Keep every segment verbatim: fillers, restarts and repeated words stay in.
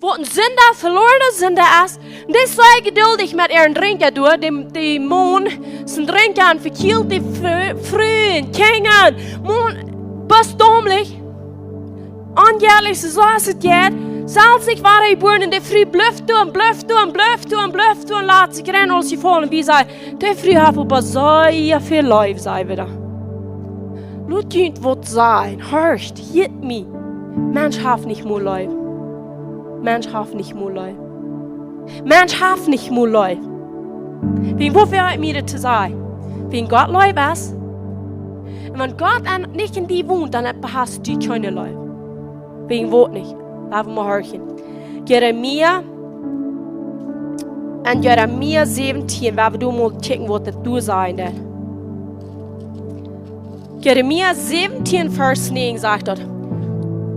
Waut een Sinda, veloarna Sinda es, un dee es sea jeduldich met äaren Drinkja doa, dee, dee Maun, sien Drinkja, un vekjielt dee Fru, Fru un Kjinja, Maun, best dommlich. Aunjäajlich, soo aus et jeit, selfst nich wada jebuaren, un dee Fru blift doa un blift doa un blift doa un blift doa un lat sikj rein aus jefaulen, un wie sajen, dee Fru haft oba sea väl Leew, saj wie dan. Lot junt waut sajen, horcht, hieet mie. Mensch haft nich mol Leew. Mensch haft nich mol Leew. Mensch haft nich mol Leew. Wäajen woo väl ekj mie daut to sajen? Wäajen Gott Leew es. Un wan Gott en, nich en die wont, dan hast du kjeene Leew. Wäajen waut nich? Lot wie mol horchen. Jeremia, en Jeremia säwentieen, lot wie doa mol kjikjen, waut daut doa sajcht. Jeremia säwentieen, Varsch näajen sajcht daut: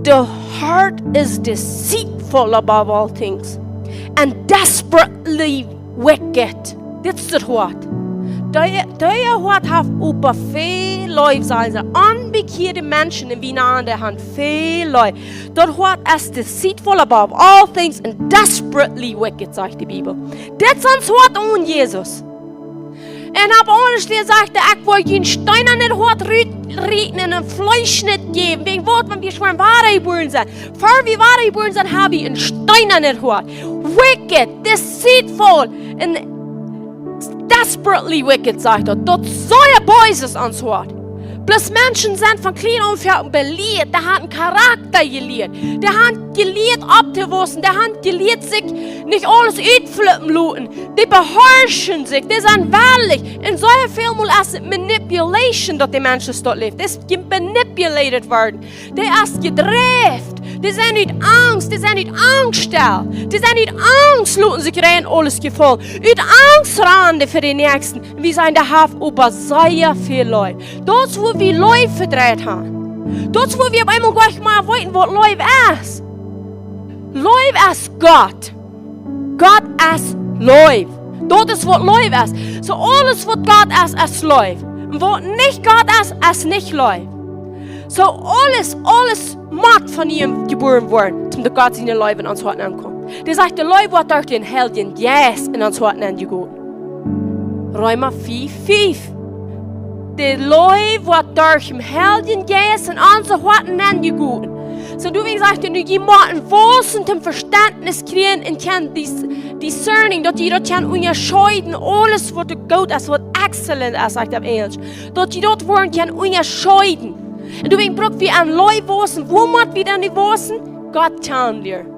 The heart is deceitful above all things and desperately wicked. Dit es daut Hoat. Dee, dee Hoat haft oba väl Leew, sajen see. Onbekjeade Menschen un wie nanen dee han väl Leew. Daut Hoat es deceitful above all things and desperately wicked, sajcht de Bibel. Dit es ons Hoat onen Jesus. Un opp aundre Städ sajcht hee: Ekj woa junt een steenanet Hoat rut-, rieten un een fleeschnet jäwen. Wäajen waut? Wan wie ieescht wada jebuaren sent. Ver wie wada jebuaren sent, hab wie een steenanet Hoat. Wicked, deceitful, and desperately wicked, sajcht daut. Daut es sea bees, ons Hoat. Bloos Menschen sent von kjlien aun foaken belieet, dee han Charakta jelieet, dee han jelieet opptowaussen, dee han jelieet sikj nich aules utflippen loten, dee beharschen sikj, dee sent wellich. Un sea väl mol es et manipulation, daut dee Menschen daut läft. Dee es manipulated worden. Dee es jedräft. Dee sent ut Angst, dee sent ut Angst stell. Dee sent ut Angst, loten sikj rein aules jefaulen. Ut Angst rannen dee fa dän Näakjsten. Un wie sajen, dee haft oba sea väl Leew. Daut es, woo wie Leew vedreit han. Daut es, woo wie opp eemol goanich mea weeten, waut Leew es. Leew es Gott. Gott es Leew. Daut es, waut Leew es. Soo aules, waut Gott es, es Leew. Un waut nich Gott es, es nich Leew. Soo aules, aules mott von niem jebuaren woaren, toom daut Gott siene Leew en ons Hoat nenkomt. Dee sajcht, de Leew woat derch dän Heiljen Jeist en ons Hoat nenjegoten. Reema fief fief. De Leew woat derch dän Heiljen Jeist en onse Hoaten nenjegoten. Soo, doawäajen sajcht hee nu, jie motten waussen toom Vestentnis kjrieen un kjennen dis-, discerning, daut jie daut kjennen unjascheeden, aules waut goot es, waut excellent es, sajcht hee opp Enjelsch. Daut jie daut woaren kjennen unjascheeden. Un doawäajen bruck wie aun Leew waussen. Woo mott wie dan nu waussen? Gott kjanen lieren.